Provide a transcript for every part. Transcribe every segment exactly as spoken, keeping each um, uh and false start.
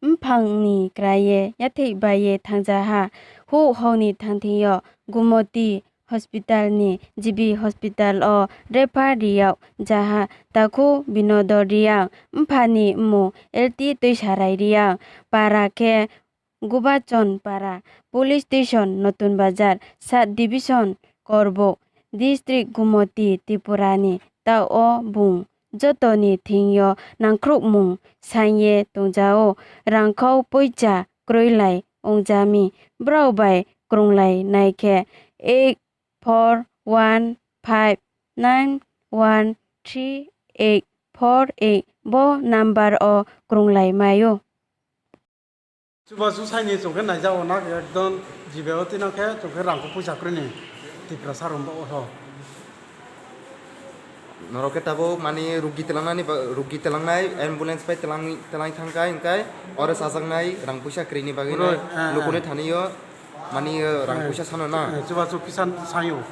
mphang ni krai ye yatheih bai ye thanngza ha. Houh hao ni thangthing yo Gumoti hospital ni G B hospital wo refer ri yag ja ha. Takhu Binodor Reang, mpha ni mmung L T Tuisarai Reang, para khe Gubachon Para, police station Notun Bazar, sub division Korbouh, district Gumoti, Tripura ni. Taoh wo bung joto ni thing yo nangkhruhmung saing ye tongja ou. Rangkhau poicha kroilai ongja mi, brao bai krunglai nai khe eight four one five nine one three eight four eight bo number wo krunglai mai ou. Chubachu saini chung khe naija wo na, ekdom G B wo tuinang khe chung khe rangkhau poicha kroi ni Tiprasa rao bo wo. Norok khe tabuk mani rugi telangnani ba, rugi telangnai ambulance bai telang, telang thang khe hing khe oro chajaknai rang poicha kri ni bagwi nai, luku ni thani yo mani rang poicha sano na. Chubachu kisa saing ou.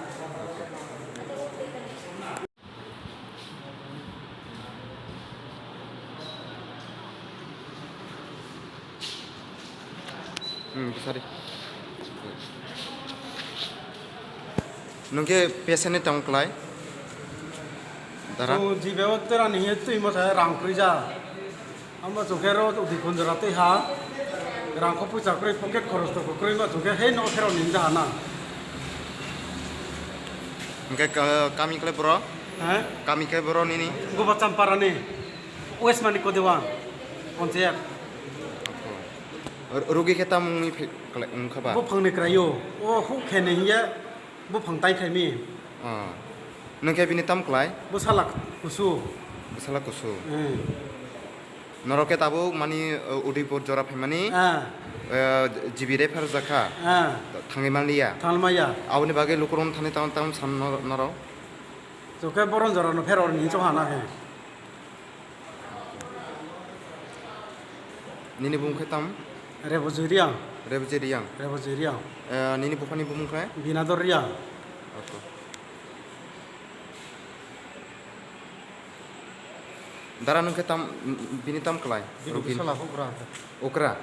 Hmm, sorry. Nung khe patient ni tong klai? Dara? Chung G B wo tera ni hing ye tuimo sa rang kroi ja. Amo chung khe ro Udaipur jora tei ha. Rangkhau poicha kroi, pocket khoros to kroi ma chung khe hei no pherao ni ja ha na. Hing khe ka-, kami khe boro? He? Kami khe boro nini? Gobachampara ni. West Manikya Dewan. Panchayat. Ru-, rugi khe tamung ni phi-, kla-, wngkha ba? Buphang ni krai ou. O huk khe ni hing ye buphang tai khai mi. Nung khe bini tam klai? Bwsala kusu. Bwsala kusu. Norok khe tabuk mani, Udaipur jora phaimani, G B refer jakha. Thangwi manliya. Aboni bagwi lukurok thani tang tang san norok? Chung khe boron jora no pherao ni chong ha na khe. Nini bumung khe tam? Rebujoi Reang. Rebujoi Reang. Rebujoi Reang. Nini bupha ni bumung khe? Binodor Reang. Dara nung khe tam, bini tam klai? Bini bwsala hukra. Ukra?